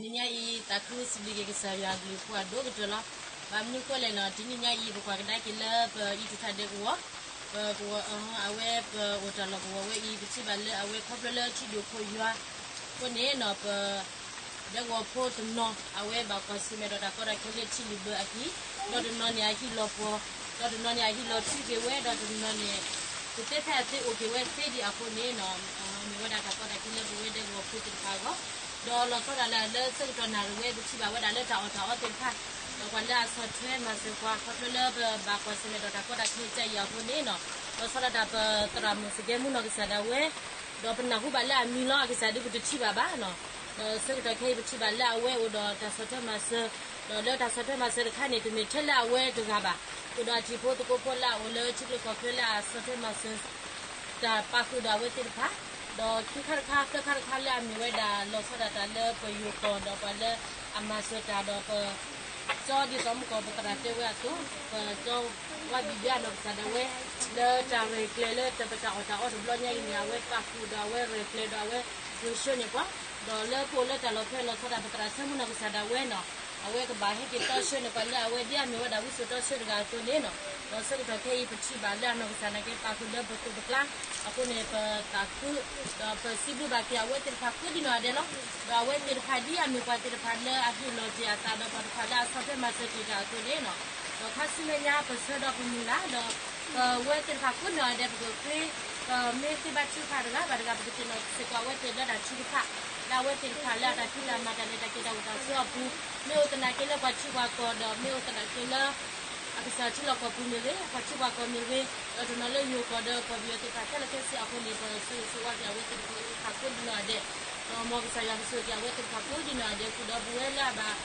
နံၤညါအံၤ သးခုစံးဘျုးက့ၤကစၢ်ယွၤအဘျုးအဖှိၣ်အဒိၣ်ကတၢၢ်လီၤ. ဘၣ်မနုၤဃိလဲၣ်နီၤ, တနံၤညါအံၤ ပကွၢ်ကဒါက့ၤလၢပအံးတထါဒဲကဝီၤ, ပကဝီၤ အဝဲ ပအိၣ်တၢ်လီၢ်ကဝီၤဝဲအံၤ ပထံၣ်ဘၣ်လၢအဝဲခီဖျိလၢထံဒိၣ်ခိၣ်ယွၤအဃိန့ၣ်နီၤ, ပ ဒဲကဝီၤဖိတနီၤ အဝဲဘၣ်ကွၢ်ဆၢၣ်မဲာ်ဒီးတၢ်ကီတၢ်ခဲလၢထံလုၢ်ဘၢအဟံၣ်, ဒီးတနီၤန့ၣ် အဟံၣ်လီၤပှီၢ်, ဒီးတနီၤန့ၣ် အဟံၣ်လီၤထုက့ၤဝဲ, ဒီးတနီၤန့ၣ် ကသ့ဖဲအသ့အိၣ်က့ၤဝဲသ့ဒံးအဃိန့ၣ်နီၤ, မ့ၢ်ဝဲဒၣ်တၢ်ကီတၢ်ခဲလၢပဝဲဒဲကဝီၤဖိသ့ၣ်တဖၣ်အဂီၢ်, ဒီးလီၤဆီဒၣ်တၢ်လၢဆၢကတီၢ်နၣ်ရံၣ်ဝဲ ပထံၣ်ဘၣ်ဝဲဒၣ်လၢတၢ်အီၣ်တၢ်အီသ့ၣ်တဖၣ်, ဒီးပှၤလၢအဆီၣ်ထွဲမၤစၢၤပှၤ ခီဖျိလၢပဘၣ်ကွၢ်ဆၢၣ်မဲာ်ဒီးတၢ်ကီတၢ်ခဲကစၢ်အံၤအဃိန့ၣ်နီၤ, လီၤဆီဒၣ်တၢ်ပသရၣ်မုၣ်စကဲမူနီၢ်ကစၢ်ဒၣ်ဝဲ ဒီးပနၢ်ဟူဘၣ်လၢအမံၤလီၤ, အကစၢ်ဒုးပတထံၣ်ဘၣ်ဘၣ်နီၤ, ဒီးဆၢကတီၢ်ခဲအံၤ ပထံၣ်ဘၣ်လၢအဝဲအိၣ်ဒီးတၢ်ဆီၣ်ထွဲမၤစၢၤ, ဒီးလၢတၢ်ဆီၣ်ထွဲမၤစၢၤတခါန့ၣ် တမ့ၢ်ထဲလၢအဝဲတဂၤဘၣ်, ဃုာ်ဒီးအတံၤဖိသကိးဖိလၢအအိၣ်လၢထံချၢကီၢ်ချၢလၢအဆီၣ်ထွဲမၤစၢၤ တၢ်ပာ်ဃုာ်ဒီးအဝဲသ့ၣ်တဖၣ်, ဒီးခံခါတခါ သၢခါတခါလၢအမ့ၢ်ဝဲဒၣ် လီၤဆီဒၣ်တၢ်လၢပယိၤကီၢ်ဒီးပှၤလၢအမၤစၢၤတၢ်ဒီးပ ကၠီဒ်သိးမုၢ်ကီၢ်ပသရၣ်တဲဝဲအသိး, ပကၠီဝါဘံၣ်ဘံၣ်အနီၢ်ကစၢ်ဒၣ်ဝဲ, လၢတၢ်ရဲၣ်ကျဲၤလၢတၢ်ပတၢ်အီၣ်တၢ်အီတဘျီညါအံၤန့ၣ် အဝဲပာ်ဃုာ်ဒီးအဝဲရဲၣ်ကျဲၤဒီးအဝဲဂဲၤဆၢန့ၢ်ပှၤ, ဒီးလၢပအိၣ်လၢတၢ်လီၢ်ဖဲလီၤဆီဒၣ်ပသရၣ်ဆၢမုၢ်နီၢ်ကစၢ်ဒၣ်ဝဲနီၤ, အဝဲကဘၣ်ဟဲက့ၤတီဆၢန့ၢ်ပှၤလၢအဝဲဒ်အမ့ၢ်ဝဲဒၣ်ဝံစိာ်တီဆၢတဂၤအသိးန့ၣ်နီၤ, ဒီးဆၢကတီၢ်ခဲအံၤ ပထံၣ်ဘၣ်လၢအနီၢ်ကစၢ်နာ်က့ပာ်ဃုာ်လၢပသိးပကျါ, အဃိန့ၣ် ပသးခု ဒီးပစံးဘျုးဘၣ်က့ၤအဝဲသ့ၣ်တဖၣ်ကိးဒံနီၢ်ဂၤဒဲးလီၤ. ဒီးအဝဲသ့ၣ်တဖၣ်ဒ်အမ့ၢ်ပှၤသ့ၣ်တဖၣ်လၢအဟ့ၣ်လီၤတ့ၢ်အသးဒီးပှၤတဖၣ်လၢအဆီၣ်ထွဲမၤစၢၤတ့ၢ်တၢ်အသိးန့ၣ်နီၤ, ဒီးခါဆူမဲာ်ညါပဆၢဒီးပမုၢ်လၢ်ဒီး ပဝဲသ့ၣ်တဖၣ်ကိးနီၢ်ဂၤဒဲး ပကဃ့ ပမ့ၢ်သ့ဘါထုကဖၣ်တဂၤဘၣ်တဂၤ ပကသ့ၣ်နီၣ်စ့ၢ်ကီးအဝဲသ့ၣ်လၢတၢ်ထုကဖၣ်, လၢအဝဲသ့ၣ်တဖၣ်လၢအတၢ်ဖံးတၢ်မၤတၢ်လဲၤတၢ်က့ၤတၢ်အိၣ်တၢ်ဆိးအပူၤ, မ့ၢ်အိၣ်သနာ်က့လၢပှၤထံပှၤကီၢ်ဒီး မ့ၢ်အိၣ်သနာ်က့လၢ အကစၢ်ထံလီၢ်ကီၢ်ပူၤမ့ၢ်ဂ့ၤ, ပှၤထံပှၤကီၢ်မ့ၢ်ဂ့ၤ, ဒီးတနီၤလၢယိၤကီၢ်ဒီးကီၢ်ပယီၤသ့ၣ်တဖၣ်ခဲလၢာ်ခဲဆ့အဃိန့ၣ် ပဆၢဂ့ၤဆၢဝါက့ၤအဝဲသ့ၣ်တဖၣ်ကိးဒံနီၢ်ဂၤဒဲး, ဒီးမ်ကစၢ်ယွၤကဆိၣ်ဂ့ၤက့ၤအဝဲသ့ၣ်တဖၣ်ကိးဒံနီၢ်ဂၤဒဲး ဃုာ်ဒီးပဝဲလၢအဘၣ်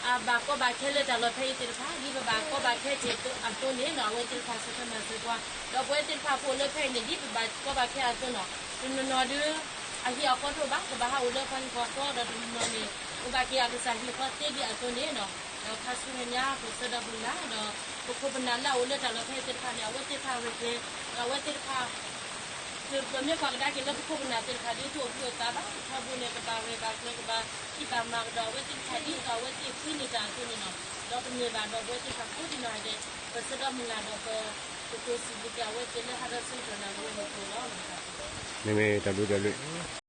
အဘၣ်ကီဘၣ်ခဲလၢတၢ်လီၢ်ဖဲအံၤသ့ၣ်တဖၣ် ဒ်ပဘၣ်ကီဘၣ်ခဲတ့ၢ်အသိးန့ၣ်နီၤ, အဝဲသ့ၣ်တဖၣ်ဆီၣ်ထွဲမၤစၢၤပှၤ, ဒီးပဝဲသ့ၣ်တဖၣ်ပအိၣ်လၢဖဲအံၤန့ၣ် ဒ်ပဘၣ်ကီဘၣ်ခဲအသိးနီၤ, တနီၤနီၤဒုး အဟံၣ်အဃီတအိၣ်ဘၣ် ကဘၣ်ဟးအိၣ်လၢပှၤဟံၣ်ပှၤဃီ ဒီးတနီၤနီၤန့ၣ် အိၣ်ဘၣ်က့ၤအကစၢ်ဟံၣ်ဃီသ့ဒ်အသိးန့ၣ်နီၤ, ဒီးခါဆူမဲာ်ညါ ပဆၢဒီးပမုၢ်လၢ် ဒီးပခိၣ်ပနၢ်လၢအအိၣ်လၢတၢ်လီၢ်ဖဲအံၤသ့ၣ်တဖၣ်န့ၣ် အဝဲသ့ၣ်တဖၣ်ရဲၣ်ကျဲၤ, ဒီးအဝဲသ့ၣ်တဖၣ် ပမ့ၢ်ကွၢ်ကဒါက့ၤလၢပခိၣ်ပနၢ်သ့ၣ်တဖၣ်ဒ်တအိၣ်ဘှံးအိၣ်သါဘၣ်, ထီဘိန့ၣ် ကဘၣ်ရဲၣ်ဘၣ်ကျဲၤ ကဘၣ်ဟံးဘၣ်မၤကဒီးအဝဲသ့ၣ်တဖၣ်ဒ်သိးအဝဲသ့ၣ်ဃ့န့ၢ်တၢ်အသိးန့ၣ်နီၤ, ဒီးပန့ၢ်ဘၣ်ဒီးပဝဲသ့ၣ်တဖၣ်ကိးဒံနီၢ်ဂၤဒဲး ပဆၢဒီးမုၢ်လၢ်ဒီးပ ကတိၤစံးဘျုးက့ၤအဝဲသ့ၣ်လၢဟါဒီးဆၢကတီၢ်နၣ်ရံၣ်ဝဲန့ၣ်အသိးလီၤ. မ့မ့ၢ်တၢ်ဘျုးတၢ်ဘျုး